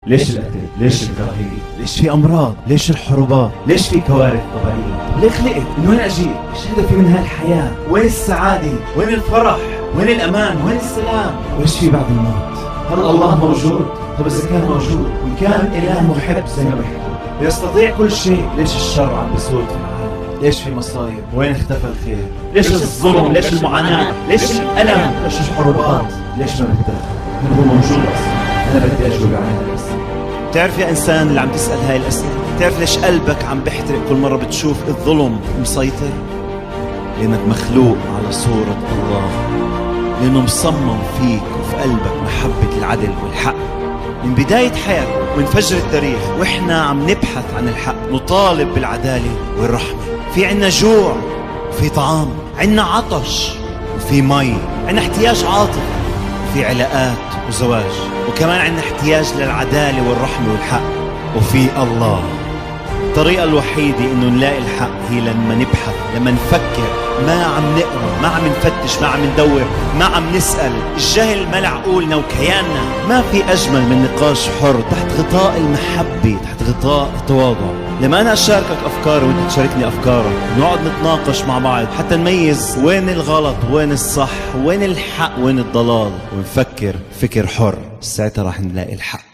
ليش القتل؟ ليش الكراهية؟ ليش في أمراض؟ ليش الحروبات؟ ليش في كوارث طبيعية؟ ليه خلقت؟ من وين أجيت؟ إيش هدفي من هالحياة؟ وين السعادة؟ وين الفرح؟ وين الأمان؟ وين السلام؟ وإيش في بعد الموت؟ هل الله موجود؟ طب إذا كان موجود وإن كان إله محب زي ما بيحكوا يستطيع كل شيء، ليش الشر عم بيسود في العالم؟ ليش في مصايب؟ وين اختفى الخير؟ ليش الظلم؟ ليش المعاناة؟ ليش الألم؟ ليش الحروبات؟ ليش ما بتدخل؟ هل هو موجود أصلا؟ أنا بدي أجاوب عن هذه الأسئلة. بتعرف يا إنسان اللي عم تسأل هاي الأسئلة، بتعرف ليش قلبك عم بيحترق كل مرة بتشوف الظلم مسيطر؟ لأنك مخلوق على صورة الله، لأنه مصمم فيك وفي قلبك محبة العدل والحق. من بداية حياتنا، من فجر التاريخ، وإحنا عم نبحث عن الحق، نطالب بالعدالة والرحمة. في عنا جوع وفي طعام، عنا عطش وفي مي، عنا احتياج عاطفي وفي علاقات وزواج، وكمان عنا احتياج للعدالة والرحمة والحق وفي الله. الطريقة الوحيدة إنه نلاقي الحق هي لما نبحث، لما نفكر. ما عم نقرأ، ما عم نفتش، ما عم ندور، ما عم نسأل. الجهل ملأ عقولنا وكياننا. ما في أجمل من نقاش حر تحت غطاء المحبة، تحت غطاء التواضع. لما أنا أشاركك أفكاري وأنت تشاركني أفكارك، نقعد نتناقش مع بعض حتى نميز وين الغلط، وين الصح، وين الحق، وين الضلال، ونفكر فكر حر. ساعتها راح نلاقي الحق.